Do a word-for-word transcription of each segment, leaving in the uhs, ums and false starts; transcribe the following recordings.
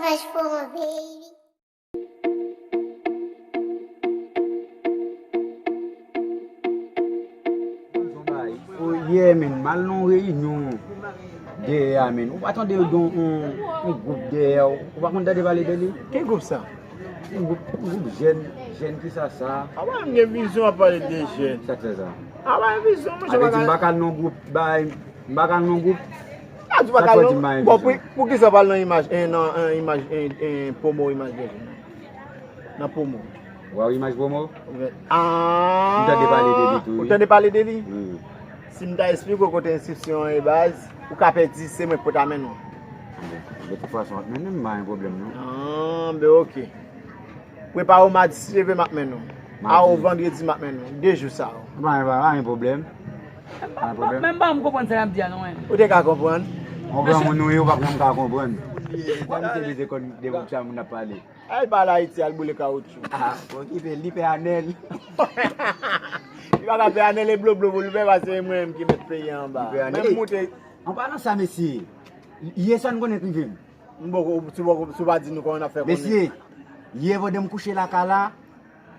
Cash for my baby. Oh, yeah, man, m al nan yon reyinyon dèyè a, man. Ou pa tande yo gen yon, yon, yon gwoup dèyè a, ou pa konn tande pale de li? Ki gwoup sa? Yon gwoup, yon gwoup jèn, jèn ki sa sa. A wè, m gen vizyon ap pale de jèn. Sa k fè sa? A wè, vizyon, mwen, sa vle di m pa ka al nan gwoup, bay, m pa ka al nan gwoup. A, di w pa ka al nan, bon, pou, pou ki sa w pa al nan imaj, eh, nan, eh, imaj, eh, eh, pwomo imaj de jèn? Nan pwomo. Waw, imaj pwomo? Ah, m tande pale de li tou, wi. Ou tande pale de li? Wi, wi. Si m ta esplike w kote enskripsyon an ye baz, ou ka pèdi, se mwen k pou ta mennen w. De tout fason, w ap mennen m, pa gen pwoblèm, non. Ah, ben, ok. Prepare w, madi, si Dye vle, m ap mennen w. Madi. A, ou vandredi, m ap mennen w. De jou sa yo. Pa, pa, pa gen pwoblèm. Pa gen pwoblèm. Men m pa konprann sa y ap di a, non, men. Ou te ka konprann? Yon granmoun ou ye, ou pa janm ka konprann. Sa misye vle di konn de moun sa moun ap pale. Al pale Ayiti, al boule kawotchou. Ah, bon, ki pè, li pè Anèl. Li pa ka pè Anèl, e blo blo pou l pè, paske e mwen menm ki mèt peyi a anba. Li pè Anèl. Menm moute. An palan sa, mesye, yè sa n konnen k rive m. M poko, si w poko, si w pa di nou kòman n ap fè konnen. Mesye, yè pandan m kouche lakay la,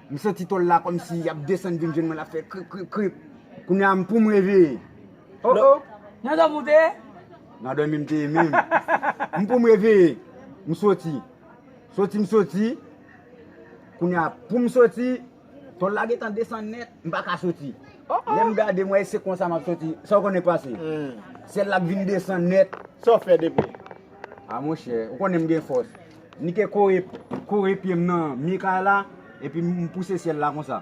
m santi tòl la kòmsi y ap desann vin jwenn mwen, l ap fè krip, krip, krip. Kounye a, m pou m reveye. Oh, oh. Nan dòmi w te ye? Nan dòmi m te ye menm. M pou m reveye. M soti. Soti, m soti. Kounye a, pou m soti, tòl la gentan desann nèt, m pa ka soti. Oh, oh. Lè m gade, m wè se konsa m ap soti. Sa w konnen k pase? Hmm. Syèl la k vin desann nèt. Sa w fè depi? A, monchè, ou konnen m gen fòs. M nike kore, kore pye m nan mi kay la, epi m pouse syèl la konsa.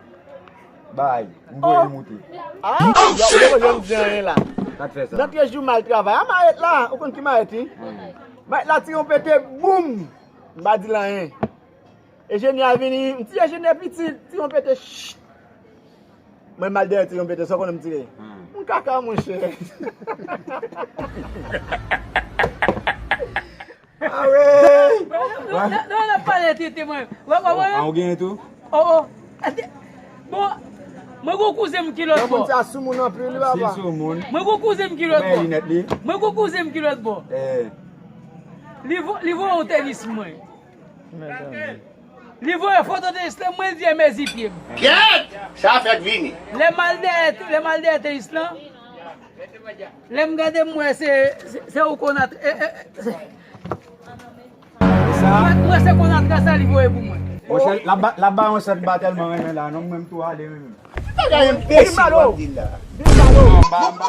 Bay, m voye l moute. Ah, ou pa janm di anyen la. Sa k fè sa? Nan trèz jou m al travay. A, mayèt la, ou konn ki mayèt, wi? Hmm. Mayèt la tire yon pete, boum! M pa di l anyen. Enjenyè a vini, m di enjenyè pitit, tire yon pete, chit. Mwen m al dèyè tire yon pete, sa w konnen m tire? Hmm. Yon kaka, monchè. Ah, wi. Non, non, non, n ap pale tete, mwen. Wè, wè, wè. Ah, ou genyen tou? Oh, oh. Bon, mwen gon kouzen m ki lòt bò. Moun sa soumoun anpil, wi, papa. Si soumoun. Mwen gon kouzen m ki lòt bò. Mwen gon kouzen m ki lòt bò. Eh. Li vo-, li voye yon tenis mwen. Li voye foto tenis lan, mwen di e mezi pye m. Kèt! Sa fèk vini. Lè m al dèyè, lè m al dèyè tenis lan, lè m gade m wè se, se, se ou Konat, e, e, se, mwen, mwen se Konatra sa li voye pou mwen. Monchè, l ap ba, l ap ba yon sèt ba tèlman renmen la, non, mwen m tou ale menm. Bagay enbesil w ap di la. M pa, m pa